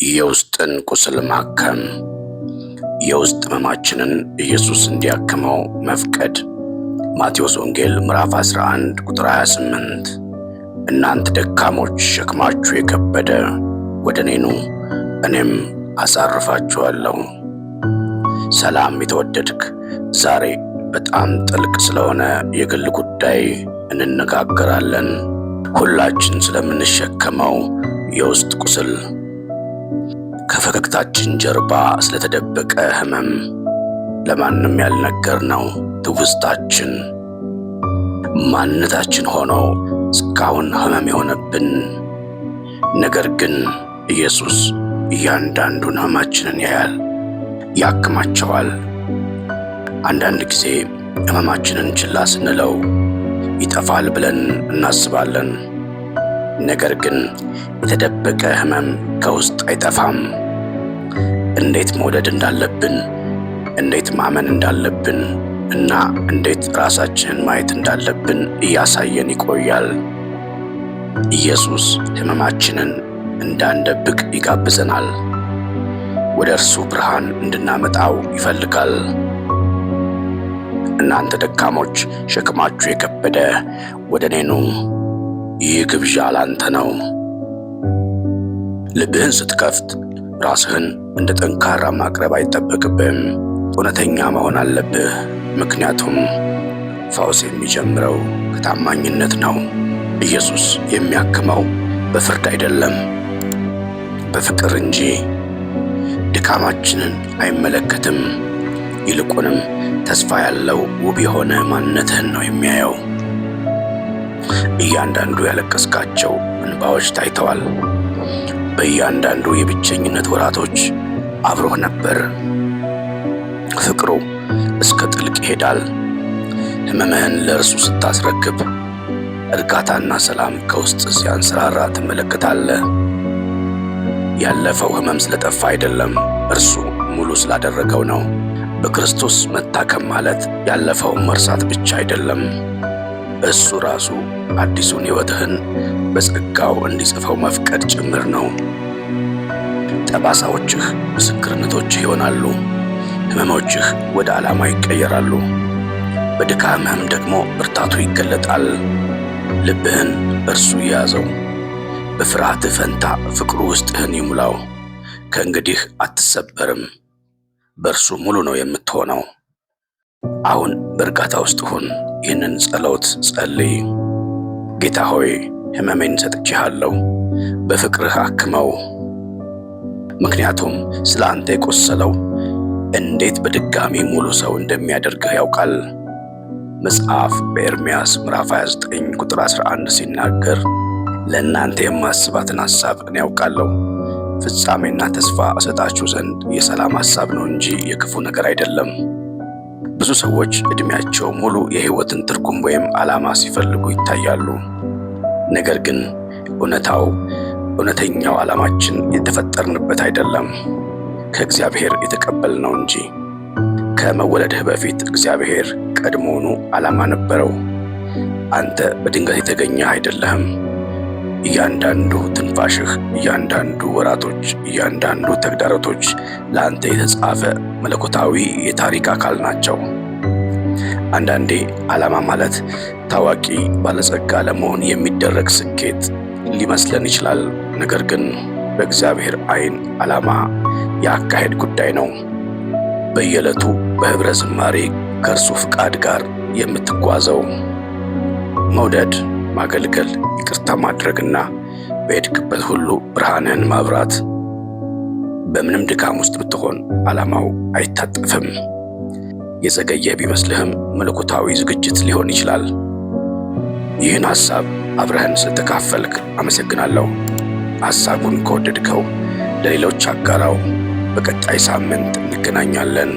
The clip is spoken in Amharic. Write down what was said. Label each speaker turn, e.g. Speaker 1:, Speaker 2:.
Speaker 1: የውስጥን ቁስል ማከም፣ የውስጥ ሕመማችንን ኢየሱስ እንዲያክመው መፍቀድ። ማቴዎስ ወንጌል ምዕራፍ 11 ቁጥር 28፣ እናንተ ደካሞች ሸክማችሁ የከበደ ወደ እኔ ኑ፣ እኔም አሳርፋችኋለሁ። ሰላም የተወደድክ፣ ዛሬ በጣም ጥልቅ ስለሆነ የግል ጉዳይ እንነጋገራለን። ሁላችን ስለምንሸከመው የውስጥ ቁስል፣ ከፈገግታችን ጀርባ ስለተደበቀ ህመም፣ ለማንም ያልነገርነው ትውስታችን፣ ማንነታችን ሆኖ እስካሁን ህመም የሆነብን። ነገር ግን ኢየሱስ እያንዳንዱን ህመማችንን ያያል፣ ያክማቸዋል። አንዳንድ ጊዜ ህመማችንን ችላ ስንለው ይጠፋል ብለን እናስባለን። ነገር ግን የተደበቀ ህመም ከውስጥ አይጠፋም። እንዴት መውደድ እንዳለብን፣ እንዴት ማመን እንዳለብን እና እንዴት ራሳችንን ማየት እንዳለብን እያሳየን ይቆያል። ኢየሱስ ህመማችንን እንዳንደብቅ ይጋብዘናል። ወደ እርሱ ብርሃን እንድናመጣው ይፈልጋል። እናንተ ደካሞች ሸክማችሁ የከበደ ወደ እኔ ኑ። ይህ ግብዣ ላንተ ነው። ልብህን ስትከፍት ራስህን እንደ ጠንካራ ማቅረብ አይጠበቅብህም። እውነተኛ መሆን አለብህ። ምክንያቱም ፈውስ የሚጀምረው ከታማኝነት ነው። ኢየሱስ የሚያክመው በፍርድ አይደለም፣ በፍቅር እንጂ። ድካማችንን አይመለከትም። ይልቁንም ተስፋ ያለው ውብ የሆነ ማንነትህን ነው የሚያየው። እያንዳንዱ ያለቀስካቸው እንባዎች ታይተዋል። በእያንዳንዱ የብቸኝነት ወራቶች አብሮህ ነበር። ፍቅሩ እስከ ጥልቅ ይሄዳል። ሕመምህን ለእርሱ ስታስረክብ እርጋታና ሰላም ከውስጥ ሲያንሰራራ ትመለከታለህ። ያለፈው ሕመም ስለጠፋ አይደለም፣ እርሱ ሙሉ ስላደረገው ነው። በክርስቶስ መታከም ማለት ያለፈውን መርሳት ብቻ አይደለም። እሱ ራሱ አዲሱን ሕይወትህን በጸጋው እንዲጽፈው መፍቀድ ጭምር ነው። ጠባሳዎችህ ምስክርነቶችህ ይሆናሉ። ሕመሞችህ ወደ ዓላማ ይቀየራሉ። በድካምህም ደግሞ ብርታቱ ይገለጣል። ልብህን እርሱ ይያዘው። በፍርሃትህ ፈንታ ፍቅሩ ውስጥህን ይሙላው። ከእንግዲህ አትሰበርም፣ በእርሱ ሙሉ ነው የምትሆነው። አሁን በእርጋታ ውስጥ ሁን። ይህንን ጸሎት ጸልይ። ጌታ ሆይ፣ ሕመሜን ሰጥቼሃለሁ፣ በፍቅርህ አክመው። ምክንያቱም ስለ አንተ የቆሰለው እንዴት በድጋሚ ሙሉ ሰው እንደሚያደርግህ ያውቃል። መጽሐፍ በኤርምያስ ምዕራፍ 29 ቁጥር 11 ሲናገር፣ ለእናንተ የማስባትን ሐሳብ እኔ ያውቃለሁ፣ ፍጻሜና ተስፋ እሰጣችሁ ዘንድ የሰላም ሐሳብ ነው እንጂ የክፉ ነገር አይደለም። ብዙ ሰዎች ዕድሜያቸው ሙሉ የሕይወትን ትርጉም ወይም ዓላማ ሲፈልጉ ይታያሉ። ነገር ግን እውነታው እውነተኛው ዓላማችን የተፈጠርንበት አይደለም፣ ከእግዚአብሔር የተቀበልነው እንጂ። ከመወለድህ በፊት እግዚአብሔር ቀድሞውኑ ዓላማ ነበረው። አንተ በድንገት የተገኘህ አይደለህም። እያንዳንዱ ትንፋሽህ፣ እያንዳንዱ ወራቶች፣ እያንዳንዱ ተግዳሮቶች ለአንተ የተጻፈ መለኮታዊ የታሪክ አካል ናቸው። አንዳንዴ ዓላማ ማለት ታዋቂ ባለጸጋ ለመሆን የሚደረግ ስኬት ሊመስለን ይችላል። ነገር ግን በእግዚአብሔር ዓይን ዓላማ የአካሄድ ጉዳይ ነው። በየዕለቱ በኅብረ ዝማሬ ከእርሱ ፍቃድ ጋር የምትጓዘው መውደድ፣ ማገልገል፣ ይቅርታ ማድረግና በሄድክበት ሁሉ ብርሃንህን ማብራት። በምንም ድካም ውስጥ ብትሆን ዓላማው አይታጠፍም። የዘገየ ቢመስልህም መለኮታዊ ዝግጅት ሊሆን ይችላል። ይህን ሐሳብ አብረህን ስለተካፈልክ አመሰግናለሁ። ሐሳቡን ከወደድከው ለሌሎች አጋራው። በቀጣይ ሳምንት እንገናኛለን።